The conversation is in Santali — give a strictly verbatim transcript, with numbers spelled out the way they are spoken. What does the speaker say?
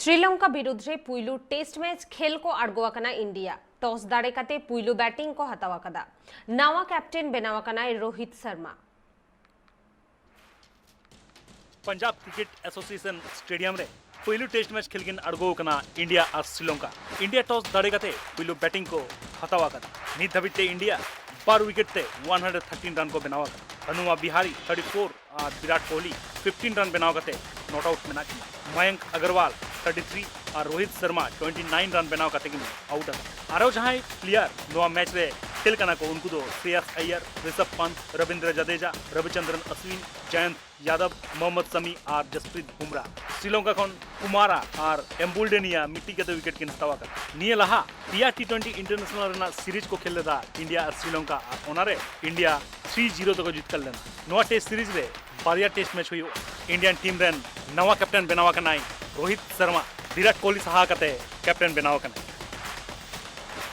ᱥᱨᱤᱞᱚᱝᱠᱟ ᱵᱤᱨᱩᱫᱷ ᱨᱮ ᱯᱩᱭᱞᱩ ᱴᱮᱥᱴ ᱢᱮᱪ ᱠᱷᱮᱞ ᱠᱚ ᱟᱬᱜᱚ ᱟᱠᱟᱱᱟ ᱤᱱᱰᱤᱭᱟ᱾ ᱴᱚᱥ ᱫᱟᱲᱮ ᱠᱟᱛᱮ ᱯᱩᱭᱞᱩ ᱵᱮᱴᱤᱝ ᱠᱚ ᱦᱟᱛᱟᱣ ᱟᱠᱟᱫᱟ᱾ ᱱᱟᱣᱟ ᱠᱮᱯᱴᱮᱱ ᱵᱮᱱᱟᱣ ᱟᱠᱟᱱᱟᱭ Rohit Sharma. Punjab cricket association stadium ᱨᱮ ᱯᱩᱭᱞᱩ ᱴᱮᱥᱴ ᱢᱮᱪ ᱠᱷᱮᱞ ᱠᱤᱱ ᱟᱬᱜᱚ ᱟᱠᱟᱱᱟ ᱤᱱᱰᱤᱭᱟ ᱟᱨ ᱥᱨᱤᱞᱚᱝᱠᱟ᱾ ᱤᱱᱰᱤᱭᱟ ᱴᱚᱥ ᱫᱟᱲᱮ ᱠᱟᱛᱮ ᱯᱩᱭᱞᱩ ᱵᱮᱴᱤᱝ ᱠᱚ ᱦᱟᱛᱟᱣ ᱟᱠᱟᱫᱟ᱾ ᱱᱤᱛ ᱫᱷᱟᱹᱵᱤᱡ ᱛᱮ ᱤᱱᱰᱤᱭᱟ ᱵᱟᱨ ᱣᱤᱠᱮᱴ ᱛᱮ ᱚᱱ ᱦᱟᱱᱰᱨᱮᱰ ᱛᱷᱟᱨᱴᱤᱱ ᱨᱟᱱ ᱠᱚ ᱵᱮᱱᱟᱣ ᱟᱠᱟᱫᱟ᱾ ᱦᱟᱱᱩᱢᱟ ᱵᱤᱦᱟᱨᱤ ᱛᱷᱟᱨᱴᱤ ᱯᱷᱳᱨ ᱟᱨ ᱵᱤᱨᱟᱴ ᱠᱳᱦᱞᱤ ᱯᱷᱤᱯᱴᱤᱱ ᱨᱟᱱ ᱵᱮᱱᱟᱣ ᱠᱟᱛᱮ ᱱᱚᱴ ᱟᱣᱩᱴ ᱢᱮᱱᱟᱜ ᱠᱤᱱᱟ᱾ ᱢᱚᱭᱚᱝᱠ ᱟᱜᱟᱨᱣᱟᱞ ᱛᱷᱟᱨᱴᱤ ᱛᱷᱨᱤ ᱟᱨ ᱨᱳᱦᱤᱛ ᱥᱟᱨᱢᱟ ᱴᱩᱭᱮᱱᱴᱤ ᱱᱟᱭᱤᱱ ᱨᱟᱱ ᱵᱮᱱᱟᱣ ᱠᱟᱛᱮ ᱠᱤᱱ ᱟᱣᱩᱴ ᱟᱠᱟᱱᱟ᱾ ᱟᱨᱚ ᱡᱟᱦᱟᱸᱭ ᱯᱞᱮᱭᱟᱨ ᱱᱚᱣᱟ ᱢᱮᱪ ᱨᱮ ᱠᱷᱮᱞ ᱠᱟᱱᱟ ᱠᱚ, ᱩᱱᱠᱩ ᱫᱚ ᱥᱨᱮᱭᱟᱥ ᱟᱭᱭᱟᱨ, ᱨᱤᱥᱟᱵᱷ ᱯᱟᱱᱛ, ᱨᱚᱵᱤᱱᱫᱨᱚ ᱡᱟᱫᱮᱡᱟ, ᱨᱚᱵᱤᱪᱚᱱᱫᱨᱚᱱ ᱟᱥᱣᱤᱱ, ᱡᱚᱭᱚᱱᱛ ᱭᱟᱫᱚᱵ, ᱢᱚᱦᱚᱢᱢᱚᱫ ᱥᱟᱢᱤ ᱟᱨ ᱡᱟᱥᱯᱨᱤᱛ ᱵᱩᱢᱨᱟ᱾ ᱥᱨᱤᱞᱚᱝᱠᱟ ᱠᱷᱚᱱ ᱠᱩᱢᱟᱨᱟ ᱟᱨ ᱮᱢᱵᱩᱞᱰᱮᱱᱤᱭᱟ ᱢᱤᱫᱴᱤᱡ ᱠᱟᱛᱮ ᱣᱤᱠᱮᱴ ᱠᱤᱱ ᱦᱟᱛᱟᱣ ᱟᱠᱟᱫᱟ᱾ ᱱᱤᱭᱟᱹ ᱞᱟᱦᱟ ᱯᱮᱭᱟ ᱴᱤ ᱴᱩᱭᱮᱱᱴᱤ ᱤᱱᱴᱟᱨᱱᱮᱥᱱᱟᱞ ᱨᱮᱱᱟᱜ ᱥᱤᱨᱤᱡᱽ ᱠᱚ ᱠᱷᱮᱞ ᱞᱮᱫᱟ ᱤᱱᱰᱤᱭᱟ ᱟᱨ ᱥᱨᱤᱞᱚᱝᱠᱟ, ᱟᱨ ᱚᱱᱟᱨᱮ ᱤᱱᱰᱤᱭᱟ ᱛᱷᱨᱤ ᱡᱤᱨᱳ ᱛᱮᱠᱚ ᱡᱤᱛᱠᱟᱹᱨ ᱞᱮᱱᱟ᱾ ᱱᱚᱣᱟ ᱴᱮᱥᱴ ᱥᱤᱨᱤᱡᱽ ᱨᱮ ᱵᱟᱨᱭᱟ ᱴᱮᱥᱴ ᱢᱮᱪ ᱦᱩᱭᱩᱜᱼᱟ᱾ ᱤᱱᱰᱤᱭᱟᱱ ᱴᱤᱢ ᱨᱮᱱ ᱱᱟᱣᱟ ᱠᱮᱯᱴᱮᱱ ᱵᱮᱱᱟᱣ ᱟᱠᱟᱱᱟᱭ ᱨᱳᱦᱤᱛ ᱥᱟᱨᱢᱟ᱾ ᱵᱤᱨᱟᱴ ᱠᱳᱦᱞᱤ ᱥᱟᱦᱟ ᱠᱟᱛᱮ ᱠᱮᱯᱴᱮᱱ ᱵᱮᱱᱟᱣ ᱟᱠᱟᱱᱟᱭ᱾